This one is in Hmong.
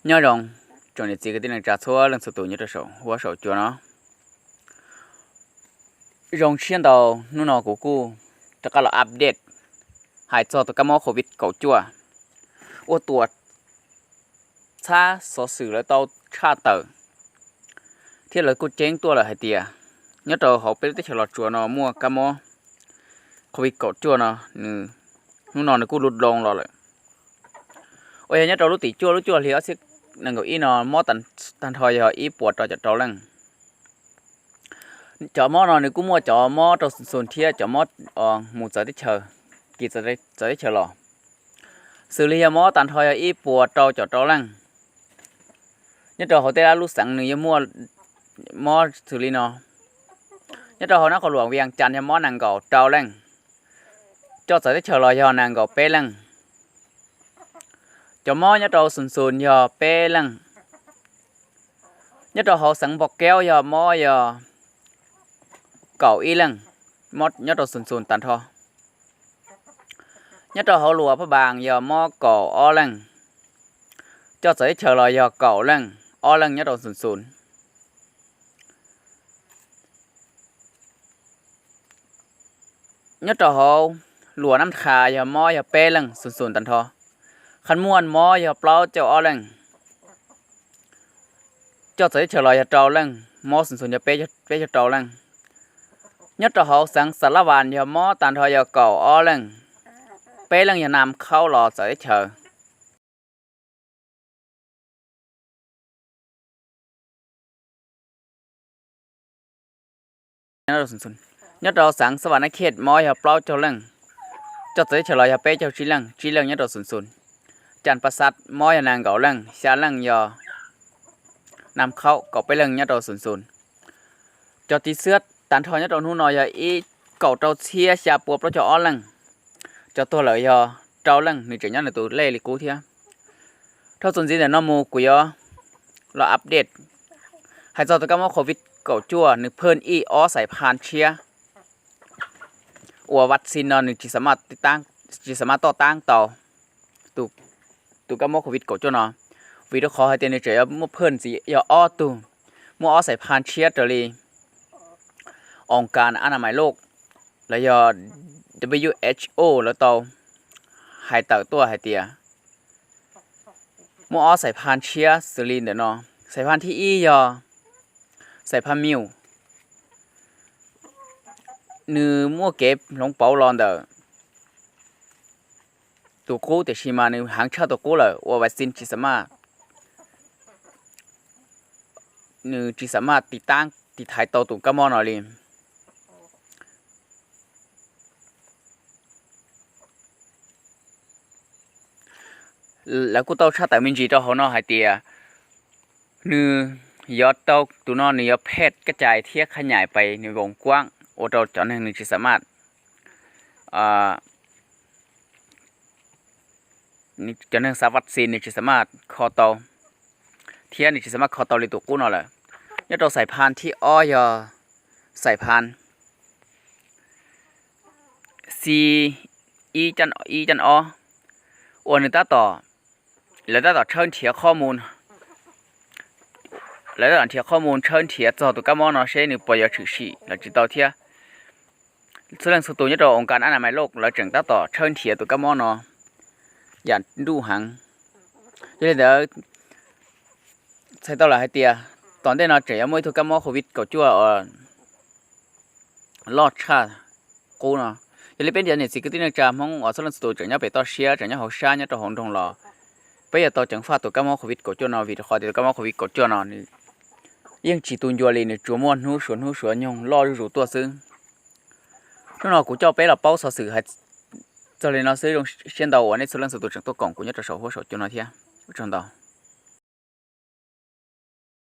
Nyob zoo tsoom niam txiv kwv tij neej tsa txhua leej txhua tus nyob rau saum huab saum cua no. Zoo siab ntau, hnub no kuv kuj rov qab los update hais txog tus kab mob covid kaum cuaj uas tuam txhab xov xwm lawv tau tshaj tawm thiab lawv kuj ceeb tuaj lawm hais tias nyob rau hauv peb lub teb chaws Los Tsuas no muaj kab mob covid kaum cuaj no, nws hnub no nws kuj lub dloo los lawm. Uas yog nyob rau lub tim cuaj lub cuaj hli ob txhiab nees nkaum ib no mob tag nrho yog ib puas rau caum rau leej. Cov mob no nws kuj muaj cov mob rau xus xus thiab cov mob mus txawv teb chaws, kis txawv teb chaws los. Xws li yog mob tag nrho yog ib puas rau caum rau leej. Nyob rau hauv tej lub xeev nws yuav muaj mob xws li no. Nyob rau hauv nab qhov luam Vias Cas yog mob nees nkaum rau leej, coj txawv teb chaws los yog nees nkaum peb leej. Cov mob nyob rau xus xus yog peb leej. Nyob rau hauv xeev Npos Keub yog mob yog kaum ib leej, mob nyob rau xus xus tag nrho. Nyob rau hauv luam Phaj Npaas yog mob kaum ob leej, coj txawv teb chaws los yog kaum leej, ob leej nyob rau xus xus. Nyob rau hauv luam Nab Tha yog mob yog peb leej xus xus tag nrho. Khaj Muaj mob yog plaub caug ob leej, coj txawv teb chaws los yog rau leej, mob xus xus yog peb caug rau leej. Nyob rau hauv xeev Xa Las Vas yog mob tag nrho yog kaum ob leej, peb leej yog nam khaub los txawv teb chaws. Nyob rau xeev Xa Vas Nab Khej mob yog plaub caug leej, coj txawv teb chaws los yog peb caug tsib leej, tsib leej nyob rau xus xus. Cas Pas Xas mob yog nees nkaum leej, xya leej yog nam khaub, kaum peb leej nyob rau xus xus. Cov tiv xwab tag nrho nyob rau hnub no yog ib kaum rau txhiab xya pua plaub caug ob leej. Cov tuag lawm yog rau leej, nws tseem nyob nws tus lej li qub thiab. Dhau txuas ntxiv ntawm no mus kuv yuav los update hais txog tus kab mob covid kaum cuaj nws phaj ib ob xais phaj tshiab uas vaccine no nws tsis xa maj toj tab tau tus kab mob covid kaum cuaj no, vim rau qhov hais tias nws tseem yuav muaj phaj ntxiv yog ob tug, muaj ob xais phaj tshiab raws li Oos Kas As Nas Mais Loj los yog W H O lawv tau hais tawm tuaj hais tias muaj ob xais phaj tshiab xws li ntawm no. Xais phaj thib ib yog xais phaj Mius, nws muaj kev hloov pauv los ntawm tus qub tiam sis mas nws heev tshaj tus qub lawm uas vaccine tsis xa maj, nws tsis xa maj tiv tab tiv thaiv tau tus kab mob no li. Lawv kuj tau tshaj tawm me ntsis rau hauv no hais tias nws yuav tau tus no nws yuav phej kab cai thiab khab nyais pais nws voos kuab ua rau cov neeg nws tsis xa maj, cov neeg xa vaccine nws tsis xa maj kho tau, thiab nws tsis xa maj kho tau li tus qub no lawm. Nyob rau xais phaj thib ob yog xais phaj C ib ib ob uas nws tab tom, lawv tab tom tshawb nrhiav qhov mus, lawv tab tom nrhiav qhov mus tshawb nrhiav txog tus kab mob no seb nws puas yuav tshwm sim los tsis tau thiab. Txhua leej txhua tus nyob rau Oos Kas As Nas Mais Loj lawv tseem tab tom tshawb nrhiav tus kab mob no yam nruj heev. Yog li ntawd, txhais tau lawm hais tias tom ntej no tseem yuav muaj ib tug kab mob covid kaum cuaj uas loj tshaj qub no. Yog li peb cov niam txiv kwv tij neej tsa Hmoob uas txhua leej txhua tus tseem nyob pem toj siab tseem nyob hauv sab nyob rau hauv nroog los peb yuav tau ceev faj tus kab mob covid kaum cuaj no vim rau qhov tias tus kab mob covid kaum cuaj no nws yeej tsis tu ncua li, nws tsuas muaj hnub suav hnub suav nyoog loj zuj zus tuaj xwb. Hnub no kuv coj peb los paub xov xwm hais txog li no xwb, zoo siab ntau uas nej txhua leej txhua tus tseem tuaj koom kuv nyob rau saum huab saum cua no thiab. Ua tsaug ntau.